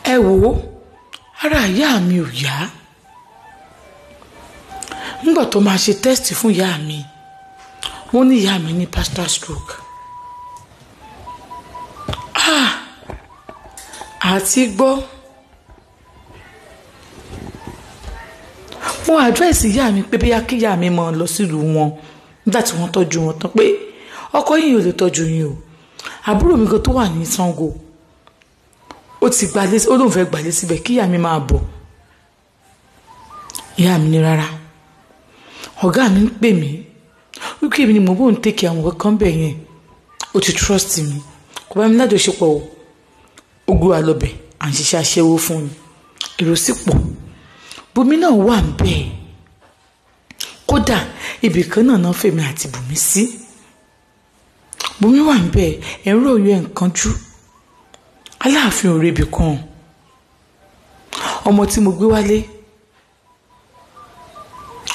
Ẹ wò ó, ara ìyá mi ò yá. Nígbà tó máa ṣe test fún ìyá mi, wọ́n ní ìyá mi ní pastor stroke. Ah, àti gbọ́. Mo àdírẹ́sì ìyá mi pé bóyá kí ìyá mi máa lọ sílùú wọn nígbà tí wọ́n tọ́jú wọn tán, pé ọkọ yìí ò lè tọ́jú yín o. Àbúrò mi kan tó wà ní Sango, ó ti gbalé, ó lóun fẹ́ gbalé síbẹ̀ kí ìyá mi máa bọ̀. Ìyá mi ní rárá. Ọ̀gá mi ń pè mí wípé èmi ni mo bóun tèkì àwọn kankan bẹ̀ yẹn, ó ti trust mi, kò bá mi lájọṣepọ̀ o. Ó gbé wa lọ́bẹ̀, à ń ṣiṣẹ́ aṣẹ́wó fún mi, èrò sì pọ̀. Bùnmi náà wà ń bẹ́ẹ̀, kódà ibì kan náà fèmí àti Bùnmi sí. Bùnmi wà ń bẹ́ẹ̀, ẹ̀rọ òye nǹkan jú. Aláàfin ò rebi kan. Ọmọ tí mo gbé wálé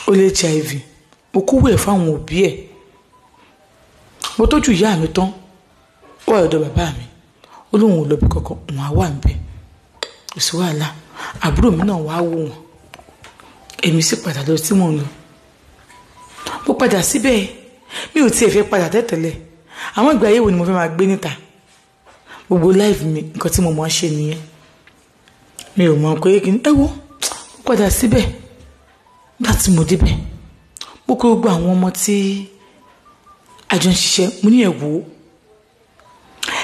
ó lé HIV, mo kówó ẹ̀ fáwọn òbí ẹ̀. Mo tọ́jú ìyá mi tán, ó wà lọ́dọ̀ bàbá mi, ó lóun ò lọ́bi kankan, òun á wà ń bẹ̀, kò sí wàhálà. Àbúrò mi náà wá wò wọ́n, èmi sì padà lọ tí mò ń lọ. Mo padà síbẹ̀, mi ò tiẹ̀ fẹ́ padà tẹ́tẹ̀lẹ̀. Àwọn ìgbà ayé wo ni mo fẹ́ máa gbé níta? Gbogbo life mi, nǹkan tí mo mọ̀ ṣe nìyẹn. Mi ò mọ̀ pé kí ni. Ẹ wo, mo padà síbẹ̀. Nígbà tí mo débẹ̀, mo kó gbogbo àwọn ọmọ tí a jọ ń ṣiṣẹ́, mo ní ẹ wò ó,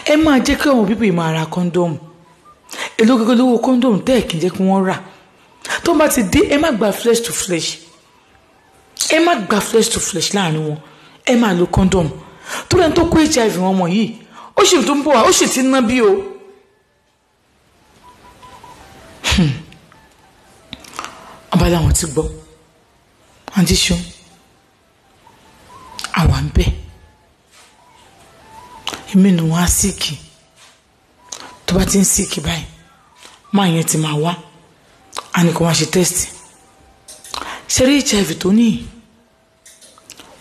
ẹ máa jẹ́ kí àwọn bíbí máa ra kọ́ńdọ́ọ̀mù. Èló gẹ́gẹ́ lówó kọ́ńdọ́ọ̀mù tẹ́ ẹ̀ kí n jẹ́ kí wọ́n rà. Tó bá ti dé, ẹ má gba flesh to flesh, ẹ má gba flesh to flesh láàrin wọn, ẹ máa lo kọ́ńdọ́ọ̀mù. Tó lẹ́nu tó kó HIV wọn mọ̀ yìí, ó sì tó ń bọ̀ wá, ó sì ti ná bí o. Ọba làwọn ti gbọ́, àǹtí ṣeun, àwa ń bẹ̀. Èmi nù wá síìkì. Tó bá ti ń síìkì báyìí, máa yẹn ti máa wá, a ní kó wá ṣe test. Ṣeré HIV tó ní,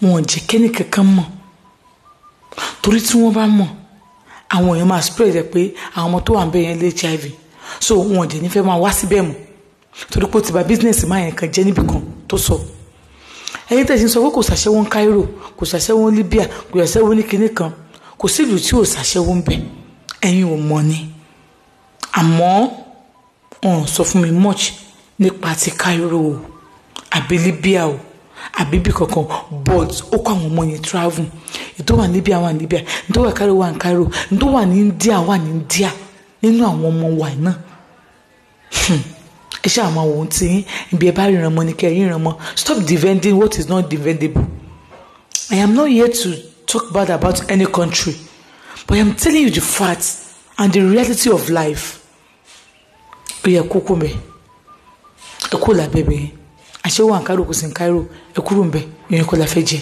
wọn ò jẹ́ kẹ́ni kankan mọ̀, torí tí wọ́n bá mọ̀, àwọn èèyàn máa spread ẹ̀ pé àwọn ọmọ tó wà ń bẹ̀ yẹn lé HIV. So wọn ò jẹ́ nífẹ̀ẹ́ máa wá síbẹ̀ mọ́, torí pé ó ti bà business máa yẹn kan jẹ́ níbì kan tó sọ. Ẹ̀yin tẹ̀sí ń sọ pé kò ṣàṣẹ́wó ní Cairo, kò ṣàṣẹ́wó ní Libya, kò ṣàṣẹ́wó ní kinní kan, kò sí ìlú tí ò ṣàṣẹ́wó ń bẹ̀. Ẹ̀yin ò mọ̀ ni. Àmọ́ wọn ò sọ fún mi much nípa ti Cairo o, àbí Libya o, àbí ibì kankan, but ó kó àwọn ọmọ yẹn travel. Ètò wà ní Libya wà ní Libya, ètò wà Cairo wà ní Cairo, ètò wà ní India wà ní India, nínú àwọn ọmọ wa náà. Ẹ ṣáà máa wò ó tí ibi ẹ bá ríran mọ́ ni kẹ́ ẹ ríran mọ́. Stop defending what is not defendable. I am not here to talk bad about any country, but I am telling you the facts and the reality of life. Ó yẹ kókó mẹ, ẹ kó làbẹ́bẹ̀ yẹn. Àṣẹ wà ní Cairo, kò sí ní Cairo, ẹ kúrò ń bẹ, ìyẹn kọ́ la fẹ́ jẹ.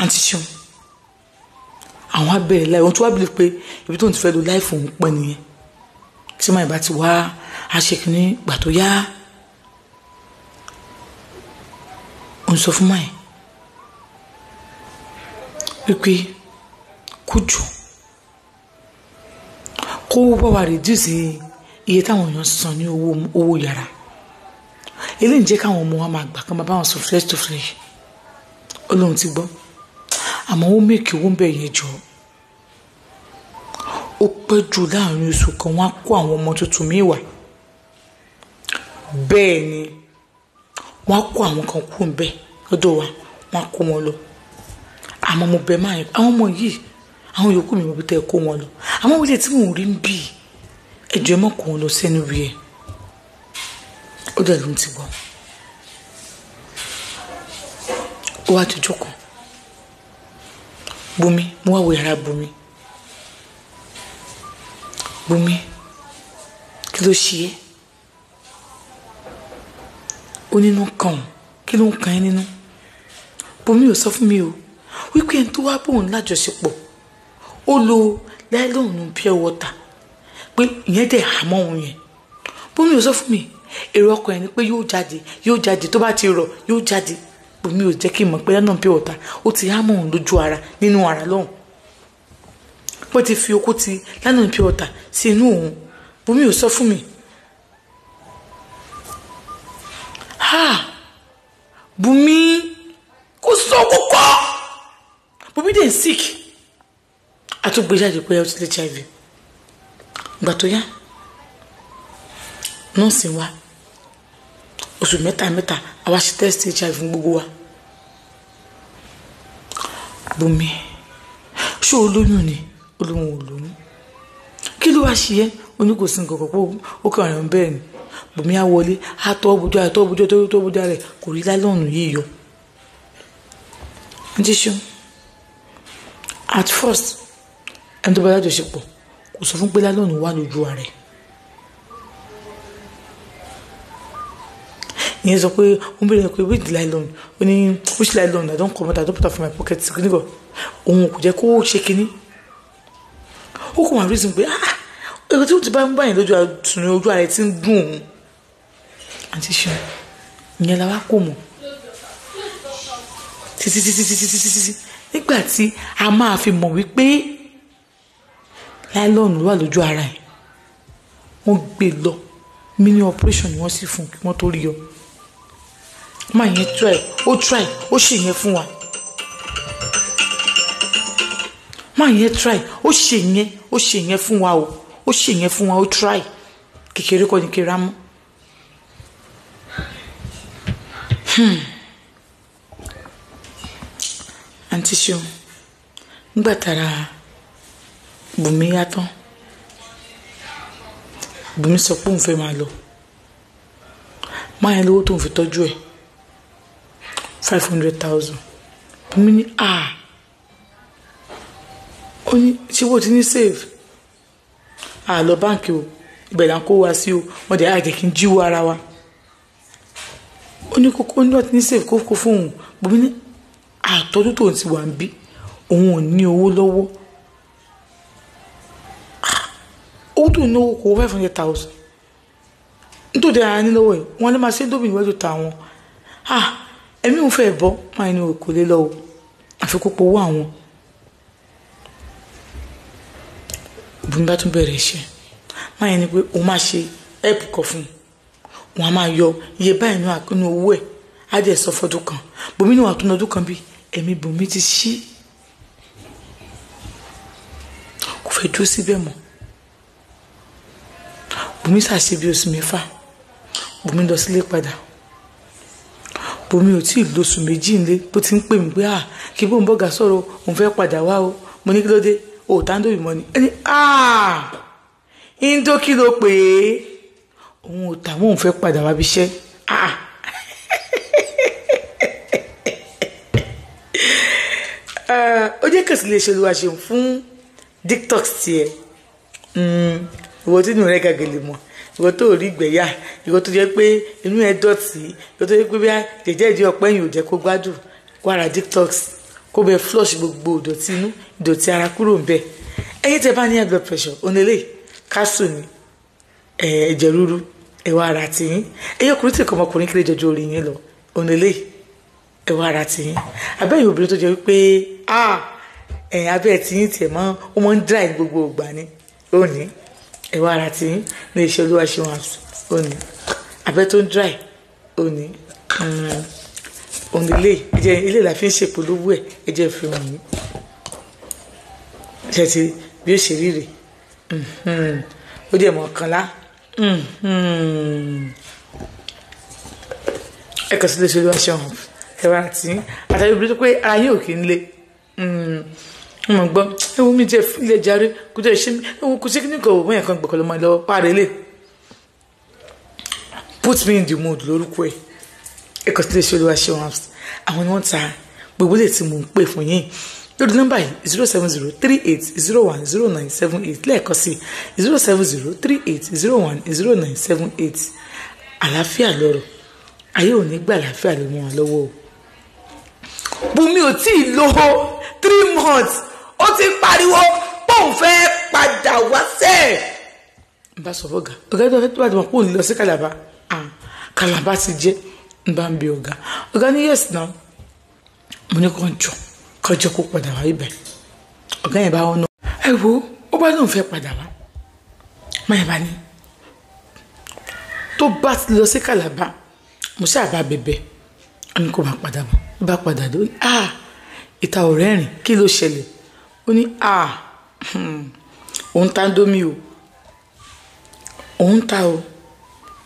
Àǹtí ṣeun, àwọn abẹ́rẹ́ láì, wọ́n tún wá bìlì pé ibi tó ń ti fẹ́ lo láìfò ń pẹ́ nìyẹn. Tí màá bá ti wá aṣèkínní gbà tó yá, ó ń sọ fún máì wípé kó jù kó bá wa reduce iye táwọn èèyàn san ní owó yàrá. Eléyìí jẹ́ káwọn ọmọ wa máa gbà kán máa bá wọn sọ flesh to flesh. Ó lóun ti gbọ́, àmọ́ ó mèkì owó ń bẹ̀ yẹn jọ. Ó pẹ́ jù láàrin oṣù kan, wọ́n á kó àwọn ọmọ tuntun míì wá. Bẹ́ẹ̀ ni wọ́n á kó àwọn kan kú ń bẹ̀ lọ́dọ̀ wa, wọ́n á kó wọn lọ. Àmọ́ mo bẹ̀ máa yẹn, àwọn ọmọ yìí, àwọn yòókù mi mo bí tẹ́ kó wọn lọ. Àmọ́ wọ́n lè tí mò ń rí ń bì, ẹjọ́ ẹ mọ̀ kó wọn lọ sẹ́nu rí ẹ̀. Ó dẹ̀ ló ń ti gbọ́. Ó wá dọjọ́ kan, Bùnmi, mo wá wo yàrá Bùnmi. Bùnmi, kí ló ṣe é? Ó nínú kan, kí ló ń kan ẹ́ nínú? Bùnmi ò sọ fún mi o wípé ẹni tó wá bóun lájọṣepọ̀, ó lo láìlóònù pure water, pé ìyẹn dẹ̀ hàmọ́ òun yẹn. Bùnmi ò sọ fún mi. Èrò ọkàn ẹ̀ ni pé yóò jáde, yóò jáde, tó bá ti rọ̀ yóò jáde. Bùnmi ò jẹ́ kí n mọ̀ pé lánàá pure water ó ti hámọ́ òun lójú ara, nínú ara lọ́hùn. Wọ́n ti fi okó ti lánàá pure water sí inú òun. Bùnmi ò sọ fún mi. Ha! Bùnmi kò sọ kókó. Bùnmi dẹ̀ sick. Àtúgbèjáde pé ó ti lè HIV. Ìgbà tó yá, nọ́ọ̀sì wa oṣù mẹ́ta mẹ́ta àwa ṣe test HIV fún gbogbo wa. Bùnmi, ṣé o lóyún ni? Olóhùn ò lóyún. Kí ló wá ṣe ẹ́? Ó ní kò sí nǹkan kan pé ó kàn rẹ̀ ń bẹ́ẹ̀ ni. Bùnmi á wọlé, á tọ́ bójú rẹ̀, tọ́ bójú rẹ̀, tọ́ bójú rẹ̀, kò rí lálọ́ọ̀nù yìí yọ. Ǹjẹ́ ṣeun? At first, ẹni tó bá lájọṣepọ̀ kò sọ fún pé lálọ́ọ̀nù wà lójú ara ẹ̀. Ìyẹn sọ pé ó ń bèrè pé which nylon, ó ní which nylon, I don't come out, I don't put out for my pocket. Kìíní kan òun kò jẹ́ kó ṣe kínní. Ó kò wá reason pé ah, èrò tí ó ti bá ń báyìí lójú àtúnú ojú ara ẹ̀ ti ń dùn òun. Àǹtí ṣeun, ìyẹn la wá kò mọ̀ títí títí títí títí títí nígbà tí a máa fi mọ̀ wípé nylon wà lójú ara ẹ̀. Wọ́n gbé lọ mini operation ni wọ́n sì fún kí wọ́n tó rí yọ. Máa yẹn try, ó try, ó ṣe yẹn fún wa. Máa yẹn try, ó ṣe yẹn, ó ṣe yẹn fún wa o, ó ṣe yẹn fún wa, ó try. Kékeré kọ́ ni kí ra mú. Àǹtí ṣeun, nígbà tára Bùnmi yá tán, Bùnmi sọ pé òun fẹ́ máa lọ. Máa yẹn lówó tó ń fi tọ́jú ẹ̀ 500,000. Bùnmi ní à, ó ní ṣé wọ́n ti ní save? À lọ báǹkì o, ibẹ̀ là ń kó wa sí o, wọ́n dẹ̀ àjẹ́ kí n jíwó ara wa. Ó ní kókó, ó ní wọ́n ti ní save kókó fún òun. Bùnmi ní àtọ́jú tó ń ti wà ń bí, òun ò ní owó lọ́wọ́. Owó tó ń náwó kó 500,000. Nítorí ara ní lọ́wọ́ ẹ̀, wọ́n lè máa ṣe dóbì níwájú tàwọn. Ah, ẹ̀mí òun fẹ́ bọ́, máa ní kò lè lọ o, àfi kó powó àwọn. Bùnmi bá tún bẹ̀rẹ̀ iṣẹ́. Máa yẹn ni pé òun máa ṣe help kan fún un. Òun á máa yọ iye báyìí nínú owó ẹ̀, á dẹ̀ sọ fọdún kan. Bùnmi ní wàá tún ọdún kan bí ẹ̀mí Bùnmi ti ṣí. Kò fẹ́ dúró síbẹ̀ mọ́. Bùnmi ṣàṣe bí oṣù mẹ́fà. Bùnmi lọ sílé padà. Bùnmi ò tí ì lóṣù méjì nílé bó ti ń pè mí pé ah, kí bóun bọ́gà sọ̀rọ̀, òun fẹ́ padà wá o. Mo ní kí ló dé? O ò tá ń dòbí mọ́ ni. Ẹni ah, ìndó kí ló pè é? Òun ò tà mọ́, òun fẹ́ padà wá bí iṣẹ́. Ah, ó jẹ́ kàn sí lè ṣe olúwa ṣeun fún detox tiẹ̀. Ìwọ tí inú rẹ gàgèlè mọ̀, ìwọ tó rí ìgbẹ́yà, ìwọ tó jẹ́ pé inú ẹ dọ̀tí, ìwọ tó jẹ́ pé bí jẹjẹ ìdí ọ̀pẹ́ yìí ò jẹ́ kó gbádùn, kó ara detox, kó bẹ flush gbogbo ìdọ̀tí inú, ìdọ̀tí ara kúrò ń bẹ̀. Ẹ̀yin tẹ́ bá ní high blood pressure, onílé kásù ni ẹ̀jẹ̀ ríru, ẹ̀wà ara tiyín. Ẹ̀yin ọkùnrin tí nǹkan ọmọkùnrin kéré jọjọ orí yín lọ, onílé ẹ̀wà ara tiyín. Abẹ́yìn obìnrin tó jẹ́ wípé abẹ́ tiyín tiẹ̀ mọ́, ó mọ́ ń dry gbogbo ìgbà ni, ó ní ẹ̀wà ara tiyín ní iṣẹ́ olúwa ṣe wọn ó ní abẹ́ tó ń dry ó ní onílé ẹ̀jẹ̀ ilé la fi ń ṣèpolówó ẹ̀, ẹ̀jẹ̀ fi hàn yín. Ṣe ti bí ó ṣe rí rè, ó dẹ̀ mọ̀ kan lá. Ẹ kàn sí lè ṣe olúwa ṣe wọn ẹ̀wà ara tiyín. Àtàwọn obìnrin tó pé ara yín ò kí ń le. Mo gbọ́ ewu mi jẹ́ ilé jàre kò jẹ́ ṣé mi ewu kò sí kí nìkan òun yẹn kan gbọ̀kọ̀ lọ́mọ lọ́wọ́ pàrọ̀ lè put me in the mood lórúkọ ẹ̀. Ẹ kàn sí lè ṣe olúwa ṣe wọn àwọn ni wọ́n ta gbogbo lè tí mò ń pè fún yín lórí nọ́mbà yìí 07038010978 lẹ́ẹ̀kan sí 07038010978. Àlàáfíà lọ́rọ̀, ayé ò ní gbà àlàáfíà ló mú wọn lọ́wọ́ o. Bùnmi ò tí ì lò ó 3 months, ó ti pariwo pòun fẹ́ padà wá sẹ́ẹ̀. N bá sọ fọ́gà, ọ̀gá tó bá ti mọ̀ pòun lọ sí Calabar, Calabar ti jẹ́. N bá ń bi ọ̀gá, ọ̀gá ní yes náà. Mo ní kàn jọ kọjọ kó padà wá ibẹ̀. Ọ̀gá yẹn bá wọn náà. Ẹ wo, ó bá lóun fẹ́ padà wá. Máyà bá ní tó bá ti lọ sí Calabar, mo ṣáà bá bẹ̀bẹ̀, ó ní kó máa padà bọ̀. Ó bá padà dé, ó ní ìta ọ̀rẹ́ rìn, kí ló ṣẹlẹ̀? Ó ní òun ta Indomie o, òun ta o,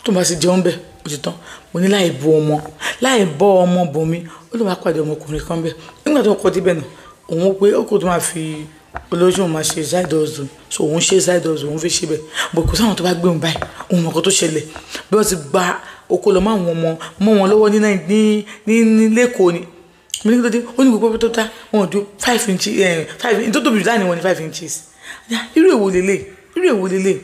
tó bá sì jẹun bẹ́ẹ̀ ó ti tán. Mo ní láì bu ọmọ, láì bọ́ ọmọ bò mí. Ó ló máa pàdé ọmọkùnrin kan bẹ́ẹ̀. Nígbà tó kọ́ débẹ̀ náà, òun pé ó kò tó máa fi olójú òun máa ṣe side hustle, so òun ṣe side hustle, òun fi ṣe bẹ́ẹ̀. Bọ̀ kò sáwọn tó bá gbé òun báyìí, òun mọ̀ nǹkan tó ṣẹlẹ̀. Bí wọ́n ti gba oko lọ mọ́ àwọn ọmọ mọ́ wọn lọ́wọ́ ní lẹ́kọ̀ọ́ ni. Mo ní kí ló dé? Ó ní gbogbo tó ta wọn ò ju 5 inches, 5 tó tóbi jù láàrin wọn ní 5 inches. Irú èwo lélẹ̀? Irú èwo lélẹ̀?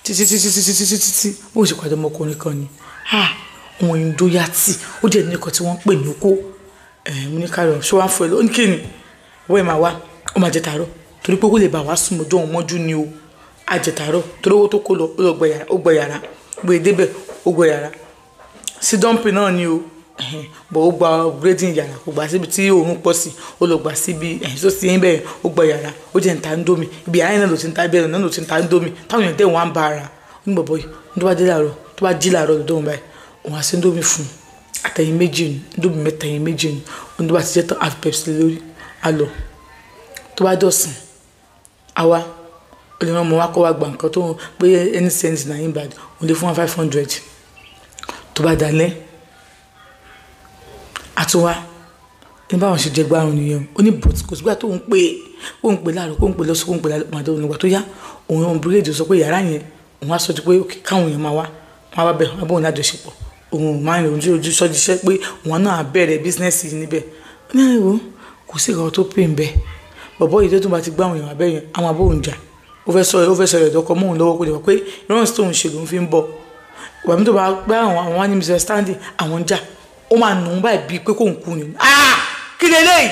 Títí títí títí títí títí bó ṣe pàdé ọmọkùnrin kan ni. Òun yìí ń dóyà tì, ó dẹ̀ ní nǹkan tí wọ́n ń pè ní okó. Mo ní káàrọ̀ ṣé wàá fún ẹ lọ? Ó ní kí ni? Wọ́n ẹ̀ máa wá, ó máa jẹ tàárọ̀ torí pé kó lè bá wa sùn mọ́jú òun mọ́jú ni o. Á jẹ tàárọ̀ torí owó tó kó lọ, ó lọ gbẹ yàrá, ó gbẹ yàrá, gbé débẹ̀, ó gbẹ yàrá. Sí dumping náà ni o, bọ̀ ó gba upgrading yàrá, kò gbà síbi tí òun pọ̀ sí, ó lọ gbà síbi ẹ̀yìn tó ti ń bẹ̀, ó gba yàrá, ó jẹ́ ń ta Indomie. Ibi yàrá yẹn náà ló ti ń ta, ibẹ̀ náà ló ti ń ta Indomie táwọn èèyàn dẹ̀ wọ́n á ń bá ara. Ó ní bọ̀bọ̀ yìí, tó bá dé láàárọ̀, tó bá jí láàárọ̀ lọ́dọ̀ òun báyìí, òun á ṣe Indomie fún un, àtẹ̀yìn méjì ni, Indomie mẹ́ta, ẹ̀yìn méjì ni. Òun tó bá ti jẹ́ tán, àfi Pepsi lórí, á lọ. Tó bá dọ̀sán, àwa ó lè rán ọmọ wa kó wá gba nǹkan tó ń pé any cent na him bad, òun lè fún wa 500. Tó bá dalẹ́, àtúnwá ní báwọn ṣe jẹ gbárùn nìyẹn. Ó ní but kò sígbà tó ń pè, kó ń pè láàárọ̀, kó ń pè lọ́sàn, kó ń pè lálẹ́, màdé òun nígbà tó yá òun òun búrẹ́dì sọ pé yàrá yẹn òun á sọ ti pé káwọn èèyàn máa wá, wọn á wá bẹ̀, wọn á bọ̀ òun lájọṣepọ̀, òun máa ń ojú ojú sọ́jíṣẹ́ pé òun náà bẹ̀rẹ̀ business níbẹ̀. Ó ní àìwò kò sí ìkan tó pè ń bẹ̀. Bọ̀bọ́ yìí tó tún bá ti gbá àwọn èèyàn abẹ́ yẹn, àwọn abó òun jà, ó fẹ́ sọ ìdọ́kọ mọ́ òun lọ́wọ́, kó lè mọ̀ pé runs tóun ṣe lòun fi ń bọ̀. Ìgbà mi tó bá gbá àwọn wá ní misunderstanding, àwọn ń jà, ó máa nù ún báyìí bíi pé kóun kú ni. Ah, kí leléyìí?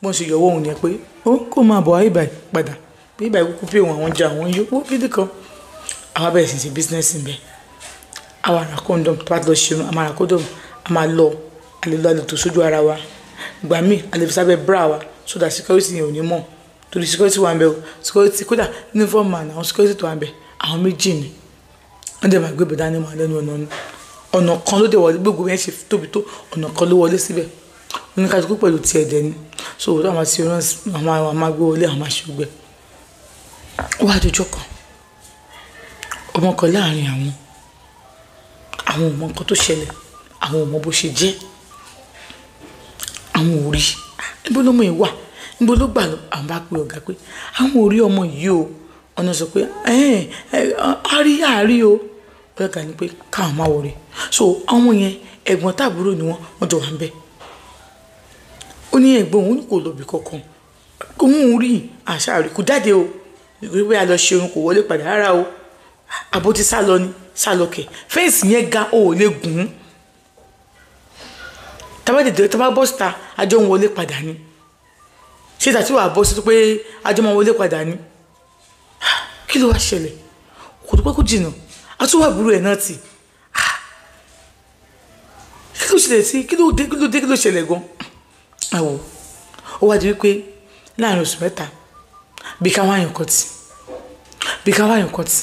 Bọ́n ṣe yọwọ́ òun yẹn pé ó kó máa bọ̀ ayé báyìí padà pé ibà kúkú pé òun àwọn jà, àwọn yó ó gidi kan. Àwọn abẹ́rẹ́ sì ṣe business ń bẹ̀. Àwọn ará condom, tó bá ti lọ ṣerun, a máa ra condom, a máa lọ, a lè lọ, a lè tó sójú ara wa. Ìgbà míì a lè fi sábẹ́ bra wa so that security yẹn ò ní mọ̀, torí security wà ń bẹ̀ o. Security kódà uniform man, àwọn security tó wà ń bẹ̀, àwọn méjì ni. Wọ́n dẹ̀ máa gbé bẹ̀dá ní wọn lẹ́nu ọ̀nà ni. Ọ̀nà kan ló dé wọlé, gbogbo yẹn ṣe tóbi tó, ọ̀nà kan ló wọlé síbẹ̀. Oníkálukú pẹ̀lú tiẹ̀ dẹ̀ ni. So àwọn àti àwọn máa gbé wọlé, àwọn máa ṣe gbẹ. Ó wá dọjọ́ kan, ọmọ kan láàrin àwọn ò mọ nǹkan tó ṣẹlẹ̀, àwọn ò mọ bó ṣe jẹ́, àwọn ò rí. Níbo lọmọ yìí wà? Níbo ló gbà lọ? Àwọn bá pe ọ̀gá pé àwọn ò rí ọmọ yìí o. Ọ̀nà sọ pé àárí àárí o. Ọ̀gá ní pé káwọn má worry. So àwọn yẹn, ẹ̀gbọ́n tàbúrò ni wọ́n, wọ́n jọ wà ń bẹ̀. Ó ní ẹ̀gbọ́n òun kò lọ bí kankan, òun ò rí àṣà rí, kò jáde o, ìgbé a lọ ṣe irun, kò wọlé padà rárá o. Àbó ti sá lọ ni, sá lọ kẹ̀? Fence yẹn ga, o ò lè gùn ún. Tábà tètè tábà bọ́ síta, àjọ ń wọlé padà ni. Ṣé ìtàtí wàá bọ́ sí tó pé àjọ máa wọlé padà ni? Kí ló wá ṣẹlẹ̀? Kò tó pẹ́ kó jìnnà, àtúwà àbúrò ẹ̀ náà tì. Kí ló ṣẹlẹ̀ sí? Kí ló dé? Kí ló dé? Kí ló ṣẹlẹ̀ gan? Àwọ̀ ó wá di wípé láàrin oṣù 3, bí ká wáyàn kan tì, bí ká wáyàn kan tì,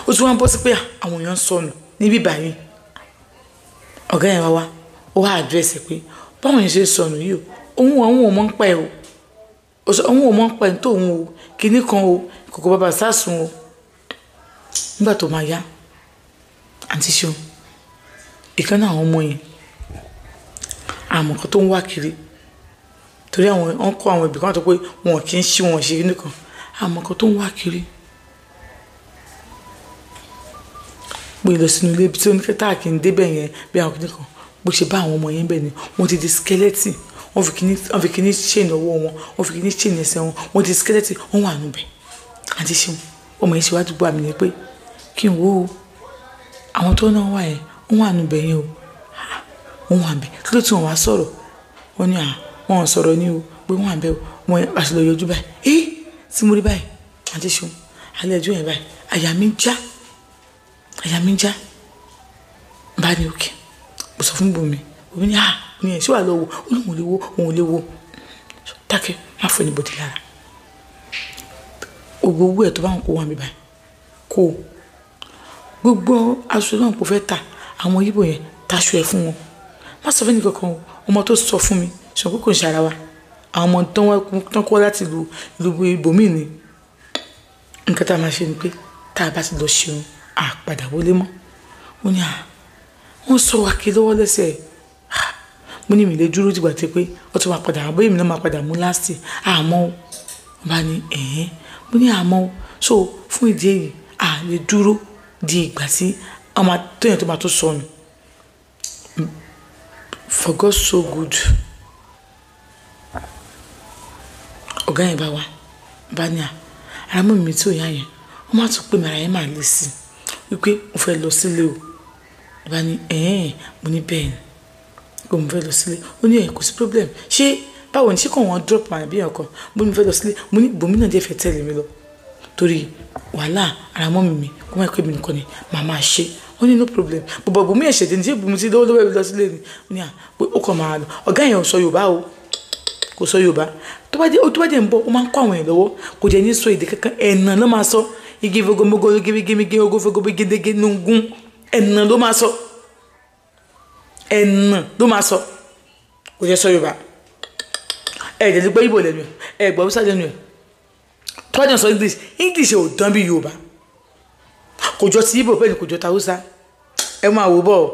ó tún wá ń bọ́ sí pé àwọn èèyàn ń sọnù níbí báyìí. Ọ̀gá yẹn wá wá, ó wá address pé báwọn yẹn ṣe ń sọnù yìí o, òun àwọn ò mọ̀ ń pa ẹ̀ o, òun ò mọ̀ ń pa ẹ̀ tó òun o, kinní kan o, kòkò bàbá sásùn o. Nígbà tó máa yá, àǹtí ṣeun, ìkan náà àwọn ọmọ yẹn, àmọ́ kan tó ń wá kiri, torí àwọn wọn kọ́ àwọn ibì kan tó pé wọn kì í ṣí wọn ṣe kinní kan, àmọ́ kan tó ń wá kiri pé lọ sínú ilé tí oníkẹ́tà kì í débẹ̀ yẹn, bí àwọn kinní kan bó ṣe bá àwọn ọmọ yẹn bẹ̀ ni. Wọ́n ti di skeleton, wọ́n fi kinní chain ọwọ́ wọn, wọ́n fi kinní chain ẹsẹ̀ wọn, wọ́n ti di skeleton, wọ́n wà nù bẹ̀. Àǹtí ṣeun, ọmọ yẹn ṣe wá dúgbò àmì ni pé kí n wo àwọn tó náà wà yẹn, wọ́n wà nù bẹ̀ yẹn o, wọ́n wà bẹ̀. Kí ló tún wọn wá sọ̀rọ̀? Wọ́n ní à wọ́n sọ̀rọ̀ ní o, pé wọ́n wà bẹ̀ o. Wọ́n yẹn àṣìlọ yọjú báyìí ẹ́ tí mo rí báyìí. Àǹtí ṣeun, alẹ́ ẹjọ́ yẹn báyìí, àyà mi ń já, àyà mi ń já. Bá ní òkè, mo sọ fún Bùnmi, Bùnmi ní à ní ẹ̀ ṣé wàá lọ wo? Ó lóun ò lè wo, òun ò lè wo. Dákẹ́, má fọ anybody lára. Gbogbo owó ẹ̀ tó bá ń kó wọn mi báyìí kó gbogbo aṣọ náà kò fẹ́ ta àwọn Yíbò yẹn taṣọ ẹ̀ fún wọn. Má sọ fún ẹnì kankan o, ọmọ tó sọ fún mi sọ pé kò ń ṣe ara wa, àwọn ọmọ tó ń kọ́ láti ìlú ibòmíì ni. Nǹkan tá a máa ṣe ni pé tá a bá ti lọ ṣeun à padà wọlé mọ́. Ó ní à wọ́n sọ wa kí lọ́wọ́ lẹ́sẹ̀. Mo ní mi lè dúró dìgbà tí pé ó tún máa padà bóyá èmi náà máa padà mú láàsì àmọ́ ó bá ní ẹ̀hẹ́n. Mo ní àmọ́ so fún ìdí èyí à lè dúró di ìgbà tí ọmọ tóyàn tó máa tó sọnù. For God so good, ọ̀gá yẹn bá wa bá ní à ara mọ́ mi tí ò yá yẹn wọ́n má tún pè mí, ara yẹn máa lè sí i wípé mo fẹ́ lọ sílé o. Bá ní ẹ̀hẹ́n. Mo ní bẹ́ẹ̀ ni pé mo fẹ́ lọ sílé. Ó ní ẹ̀ kò sí problem, ṣé báwo ni ṣé kàn wọ́n drop my bí ọkàn. Mo ní mo fẹ́ lọ sílé, mo ní bòmí náà dé fẹ́ tẹ̀lé mi lọ torí wàhálà ara mọ́ mi kó má pè mí nìkan ni màá máa ṣe. Ó ní no problem, bọ̀bọ̀ bòmí ẹ̀ṣẹ̀ dé ní ṣé bòmí ti lọ́wọ́ lọ́wọ́ lọ sílé ni. Ó ní à pé ó kàn máa lọ. Ọ̀gá yẹn ò sọ Yorùbá o, kò sọ Yorùbá. Tó bá dé ń bọ̀ ó máa ń kọ́ àwọn èèyàn lọ́wọ́, kò jẹ́ ní sọ èdè kankan, ẹ̀nà ló máa sọ. Igi fogomogo gígígígí ogofogobo gédégé nungún, ẹ̀nà ló máa sọ, ẹ̀nà ló máa sọ, kò jẹ́ sọ Yorùbá. Ẹ̀ jẹ́ gbọ́ Ìgbò lẹ́nu ẹ̀, gbọ́ Hausa lẹ́nu ẹ̀. Tó bá jẹ́ sọ English, English ò dán bí Yorùbá, kò jọ ti Ìgbò bẹ́ẹ̀ ni kò jọ ti Hausa. Ẹ máa wò bọ̀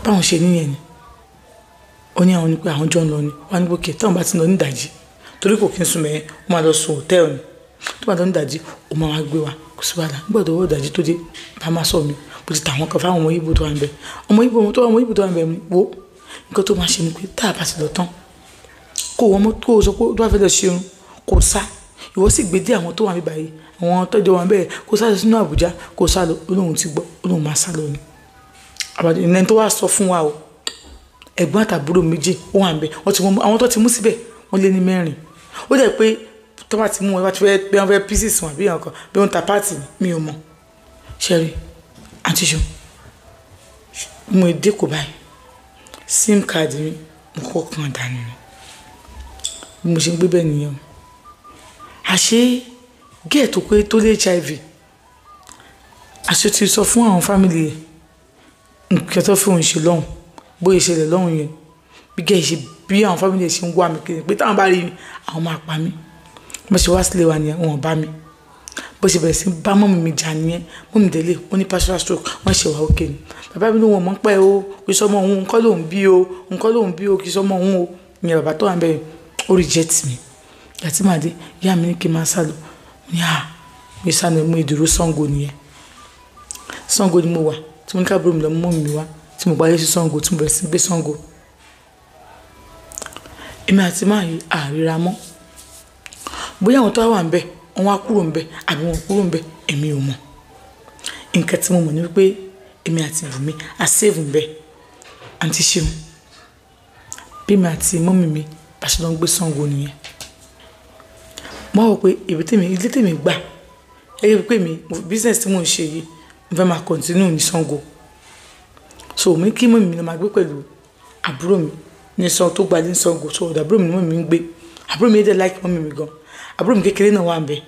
báwọn ṣe níyẹn ni. Ó ní àwọn ní pé àwọn jọ ń lọ ni wọ́n á ní pé táwọn bá ti lọ nídàjí torí kò kí n sùn mẹ́yẹn, ó máa lọ sùn hòtẹ́ẹ̀lì ni. Tó bá lọ nídàjí ó máa wá gbé wa, kò sí wàhálà. Nígbà tó wọ́ ìdàjí tó dé bá máa sọ mi bó ti tàwọn kan fáwọn ọmọ Ìgbò tó wà ń bẹ, ọmọ Ìgbò tó wà ń bẹ wo nǹkan tó máa ṣe ni pé tá a bá ti lọ tán kó wọ́n mọ́ tó sọ pé tó bá fẹ́ lọ ṣerun kó sá, ìwọ sì gbé dé àwọn tó wà níbà yìí, àwọn tọ́jú wọn bẹ́ẹ̀ kó sá lọ sínú Àbújá kó sá lọ. Olóhùn ti gbọ́, olóhùn máa sá lọ ni. Àbàdàn ìnẹni tó wá sọ fún wa o, ẹ̀gbọ́n àtàbúrò méjì ó wà ń bẹ, wọ́n ti mú àwọn tó ti mú síbẹ̀ wọ́n lé ní 4. Ó dẹ̀ pé tó bá ti mú wọn bá ti fẹ́ bí wọ́n fẹ́ pieces wọn àbí nǹkan bí wọ́n ta pààtì mi ò mọ̀. Ṣẹ́rí àǹtí ṣeun mo dé kò báyìí sim card mi mo kọ́ kan dànù ni bí mo ṣe ń gbé bẹ́ẹ̀ nìyẹn o. Àṣé gẹ́ẹ̀ tó pé tó lé HIV àṣé ti sọ fún àwọn fámìlì ẹ̀ nǹkan tó fi òun ṣe lọ́hùn bóyá ìṣẹ̀lẹ̀ lọ́hùn yẹn bí gẹ́ẹ̀ ṣe bí àwọn fámìlì ẹ̀ ṣe ń wá mi kiri pé táwọn bá rí mi àwọn máa pa mí. Bó ṣe wá sílé wa nìyẹn wọn ò bá mi, bó ṣe bẹ̀rẹ̀ sí bá mọ́mì mi jà nìyẹn. Mọ́mì délé ó ní partial stroke wọ́n ṣe wà ókè ni. Bàbá mi ló wọn mọ̀ ń pẹ́ o, kì í sọmọ òun nǹkan lòún bí o, nǹkan lòún bí o, kì í sọmọ òun o. Ìyẹn bàbá tó wà ń bẹ̀ ó reject mi. Ìgbà tí màá dé ìyá mi ní kí n máa sá lọ ní à mi sá lọ mú ìdúró Ṣàngó nìyẹn. Ṣàngó ni mo wà tí mo ní káàbúrò mi lọ mú mọ́mì mi wá tí mo gbalé sí Ṣàngó tí mo bẹ̀rẹ̀ sí gbé Ṣàngó. Èmi àti máa yí àríra mọ́. Bóyá àwọn tó wà ń bẹ̀ wọ́n á kúrò ń bẹ̀ àbí wọn kúrò ń bẹ̀ èmi ò mọ̀. Nǹkan tí mo mọ̀ ni wípé èmi àti Bùnmi a save ń bẹ̀. Àǹtí ṣeun bí mi àti mọ́mì mi bá ṣe lọ ń gbé Ṣàngó nìyẹn. Mo wá wò pé ibi tèmi ilé tèmi gbà gẹ́gẹ́ bí pé mi business tí mò ń ṣe yìí mo fẹ́ máa continue ní Ṣàngó. So mo ní kí mọ́mì mi lọ máa gbé pẹ̀lú àbúrò mi ní Ṣàngó tó gbalé ní Ṣàngó. So ọ̀dọ̀ àbúrò mi ni mọ́mì mi ń gbé. Àbúrò mi dẹ̀ like mọ́mì mi gan. Àbúrò mi kékeré náà wà ń bẹ̀.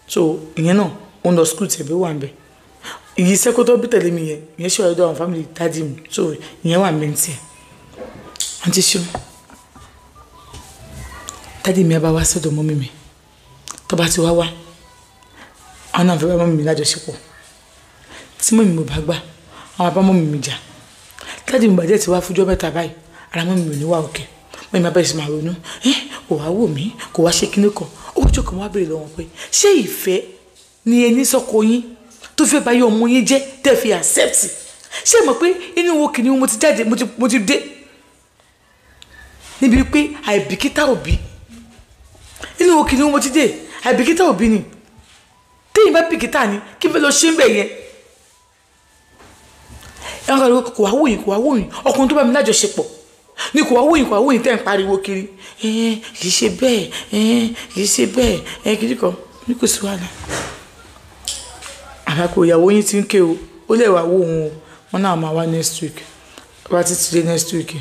So ìyẹn náà ó ń lọ school tẹ̀bí wà ń bẹ̀. Ìyí sẹ́kọ́ tó bí tẹ̀lé mi yẹn ìyẹn ṣe ọ̀dọ̀ àwọn family daddy mi. So ìyẹn wà ń bẹ̀ ní tiẹ̀. Àǹtí ṣeun daddy mi á bá wá sọ́dọ̀ mọ́mì mi. Tó bá ti wá wá àwọn náà fẹ́ bá mọ́mì mi lájọṣepọ̀. Tí mọ́mì mi ò bá gbà àwọn bá mọ́mì mi jà. Daddy mi bàjẹ́ ti wá fújọ́ mẹ́ta báyìí ara mọ́mì mi ò ní wà òkè. Mọ́mì mi á bẹ̀rẹ̀ sí máa ronú, ẹ́ kò wá wò mí kò wá ṣe kíní kan. Ó jókòó wá béèrè lọ́wọ́ pé ṣé ìfẹ́ ni ẹni sọ́kọ yín tó fẹ́ bá yé ọmọ yín jẹ́ tẹ́ fi accept? Ṣé mọ̀ pé inú wo kìnìún mo ti jáde mo ti dé níbi pé àìbìkítà òbí, inú wo kìnìún mo ti dé àìbìkítà òbí ni. Téyìn bá bìkítà ni kí n fẹ́ lọ ṣe ń bẹ̀ yẹn. Ẹ wọ́n kọ́ kò wá wò yín kò wá wò yín ọkùnrin tó bá mi lájọṣepọ̀ ní kò wá wò yín kò wá wò yín tẹ́ ń pariwo kiri kì í ṣe bẹ́ẹ̀ kì í ṣe bẹ́ẹ̀ kì í kọ́ ní kò sí wàhálà. Àbákò ìyàwó yín ti ń ké o, ó lè wá wò òun o, wọn náà máa wá next week. Wá títí dé next week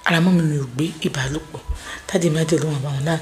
ara mọ́mì mi ò gbé ìbálòpọ̀. Daddy mi á dẹ̀ lóhùn àbáwọn náà.